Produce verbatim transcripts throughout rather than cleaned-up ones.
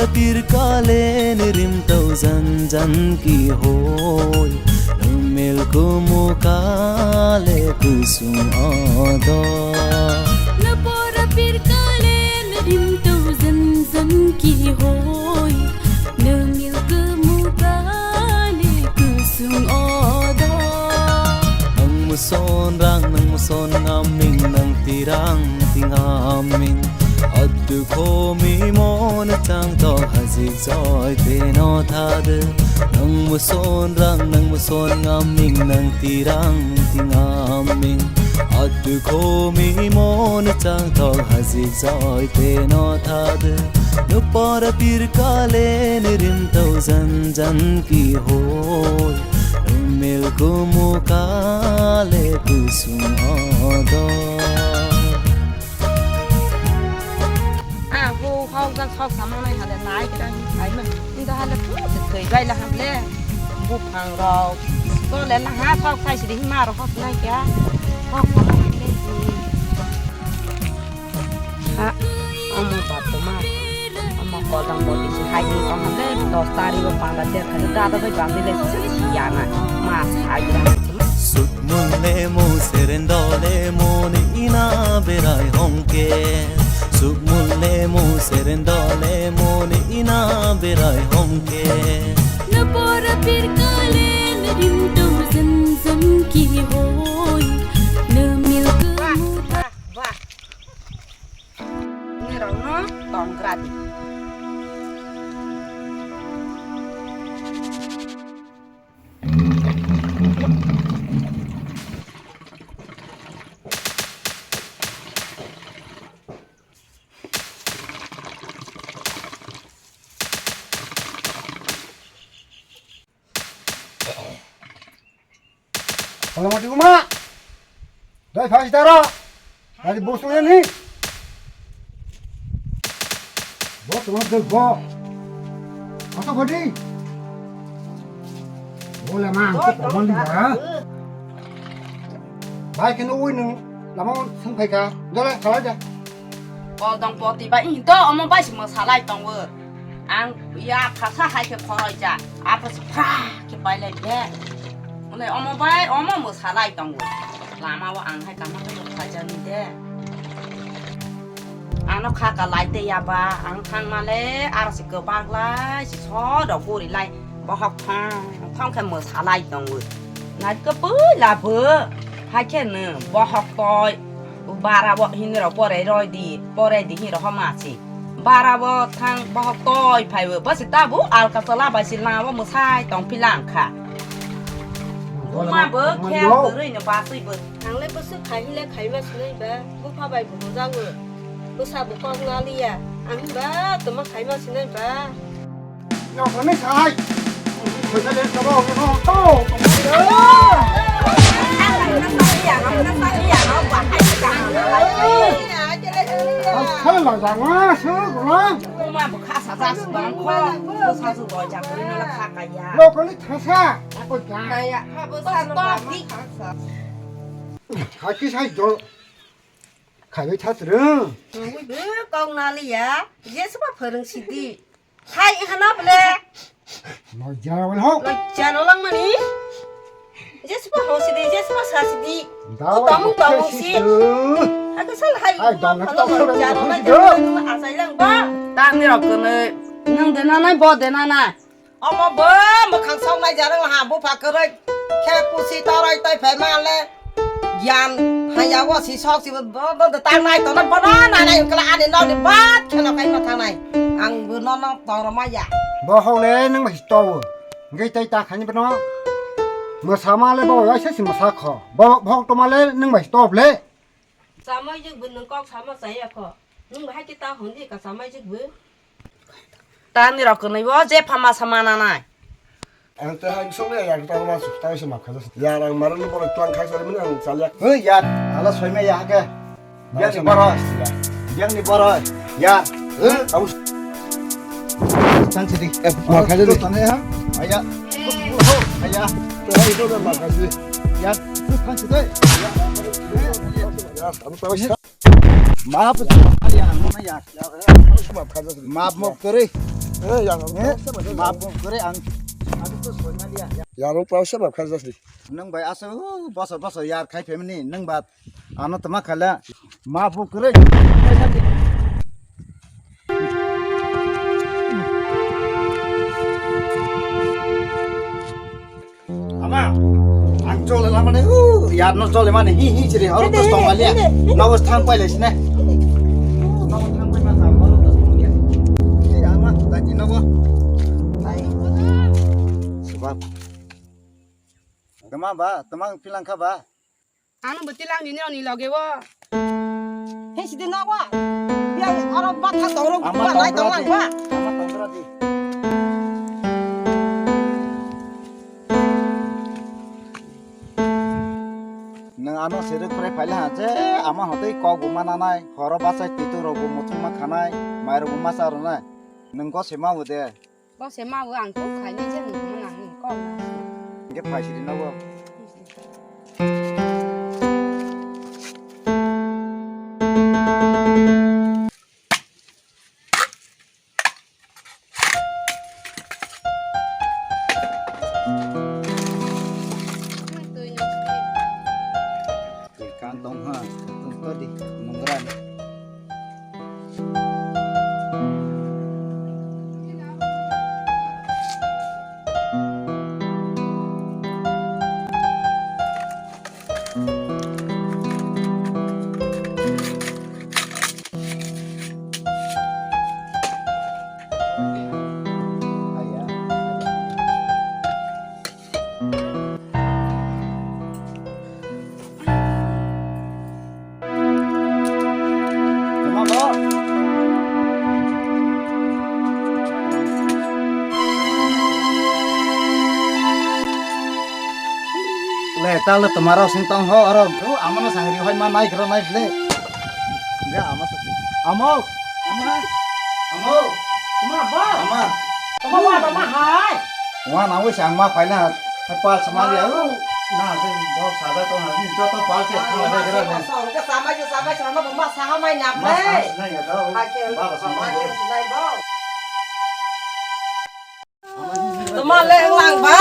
Pirkalen rimtau jan jan ki hoi, lumil kumu kale kusung odo. Napora pirkalen rimtau jan jan ki hoi, lumil kumu kale kusung odo. Nang muson rang, nang muson ngaming, nang tirang tingaming. Atu khomi mon chang tok hajik joi teno thade. Nang muson rang, nang muson ngaming, nang tirang tingaming. Atu khomi mon chang tok hajik joi teno thade. Nupara pirkalen rimtau jan jan ki hoi. Lumil kumu kale kusung odo. Ah, bo hok jak sok samang nai hale nai kira ni khai ma. Inda hale tu se thoi bai la ham le. Buphang rok. Ko le la ha sok sai sidi hima rok hok nai kya. Hok samang nai si. Ha, omo ba toma. Omo kodam boti si hai ni tong le dos tari bo panda ter khai da da bai bang le si ya na. Ma sai ya. Sukmul lemu serendole moni ina berai hongke. Sukmul lemu serendole moni ina berai hongke. Napora pirkalen rimtau jan jan ki hoi. Lumil kumu ka. Wah, wah. Nirokno tonggra di. Ola mati uma. Dai phai daro. Adi bosong ni. Bosong ni bo. Asa bodi. Bola ma, ko pamon di ba. Bai kenu ui nung. Lama sung phai ka. Dole khala ja. Kodong poti ba ih to omo bai si mosalai tongo. Ang ya phasa hai khe khoroi ja. Apa se phra khe pai lai de. Ole omo bai omo mosalai tongo. Lama o ang hai kama khe khaja ni de. Ano kha ka lai te ya ba ang thang male ar se ko bag lai si so do guri lai. Bohok thong thong khe mosalai tongo. Nai ko pui la bo. Hai khe no bohok toi. Bara bo hini rok porai roi di, porai di hini rok homa si. Bara bo thang bohok toi phai bo, bo si ta bo alka chola bai si lama bo mwsai tong phi lang kha. Buma bo khe kwrwi no basui bo. Ang le bwswk khai hile khai ma sinai ba, bupha bai bo rwjago. Bwsa bo kok na liya, ang ba tongma khai ma sinai ba. Nokni sai. Phaisa le kabo no to. Ang sai la jang ma su gula. Buma bo kha sa ja su bang kho. Bwsa su bo ja kwrwi no kha ka ya. Nokni thasa. Ako ja. Kaya. Stop di. Haki sai do. Khaibai thas rwng. Nangwi bo kok naliya. Jesba phwrwng sidi. Hai hana ble. Lojja wal ho. Lojja no langmani. Jesba ho sidi, jesba sa sidi. Dawa. Tamung tamung si. Aku sal hai. Hai dong na tau lojja no langmani. Asai lang ba. Tang ni rok kene. Nang de na nai bo de na nai. Omo bo mwkhang soknai jarang ha bupha kwrwi khe pusi toroi toi phai ma le gyan haya o si sok si bo bo tang nai tona bo na nai kala ani nok ni bat kheno kai ma thangnai ang bo no no tong rw ma ya. Bo hok le nwng bai to hwnkhe tei ta khani bono mwsa ma le bo waisa si mwsa kho bo hok to ma le nwng bai to ble. Chamai jwk bo nwng kok sama chaya kho. Nwng bahai khe ta hwn di ka chamai jwk bo. Tani rok kwnwi bo je phama sama nanai. Ang te hai song ya yang ta ma su ta se ma khaja. Ya rang maran ni borok tlang khai sari mani ang chalya. Hoi ya, ala soi me ya ke. Yang ni borok. Yang ni borok. Ya. Hoi, au. Tang sidi. Eh, ma khaja ni. Tane ha. Aya. Aya. Te hai to ma khaja. Ya. Tang sidi. Ya. Maaf, ya, ya, ya. Maaf, maaf kare. Eh, ya, eh, ma bung kore ang. Aku tu soalnya dia. Ya, lo pau sebab kan jadi. Nang bai asa, uh, boso boso yar khai family nang ba. Ano tama khala. Ma bung kore. Ama, ang chole lamani, uh, yar no chole mani, hi, hi, chiri, aro to tong alia. Nawas thang pai le sine. Nawas thang pai ma thang, aro to tong alia. Ei, ama, tati nawa. Sebab. Kama ba, tamang pilang kha ba. Ang bo tilang nini roni loge o. He sidi no wa. Ya aro batha tong ro ba lai tong lang ba. Ama tong ra di. Nang ano sere kore phaile ha je ama hotei kok bo mananai, horo bachai tito rok bo muthung ma khanai, mai rok bo ma cha rwnai. Nang go se ma bo de. Bo se ma bo ang kok khainai je nang nang kok na. Hingke phai sidi no bo. Kan tong ha, tong to di, nungran. Le, ta le, toma rok sing tong ho, oro, o, amo no sangri hoi ma nai kro nai ble. Ga, amo sa. Amo, ama, amo, toma ba, ama, toma ba, toma hai. Wa na, wi sang ma pai na, pa sama ya, o, na, se, bo sa da to na, ni to to pa ke, ma da gra ne. Sa, sa, ma, sa, ma, sa, ma, ma, sa, ha, mai na, ma, sa, ble. Sa, na, ya, da, o, ba, ba, sa, ma, ba, ke, sa, na, ba. Toma le lang ba.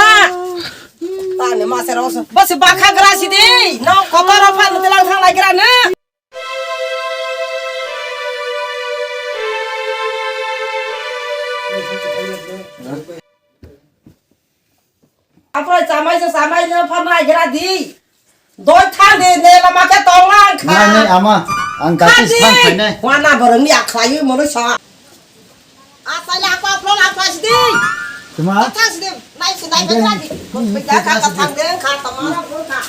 Tani ma se ro so. Ba se ba kha gra si di. No kotor ro phan te lang thang lai gra na. Apro chamai se chamai no phan lai gra di. Doi thang de ne lama khe tong lang kha. Nai, nai, ama, ang gati thang khainai. Wana borong ni akhlai mano sa. Asai la ko aplo la pas di. Tuma? Thang si de, nai si nai ka di. Ko pe ja ka thang de kha tama ra ko kha.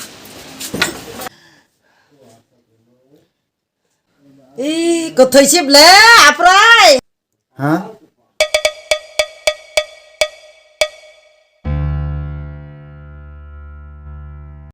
I ko thoi sip le aprai. Ha?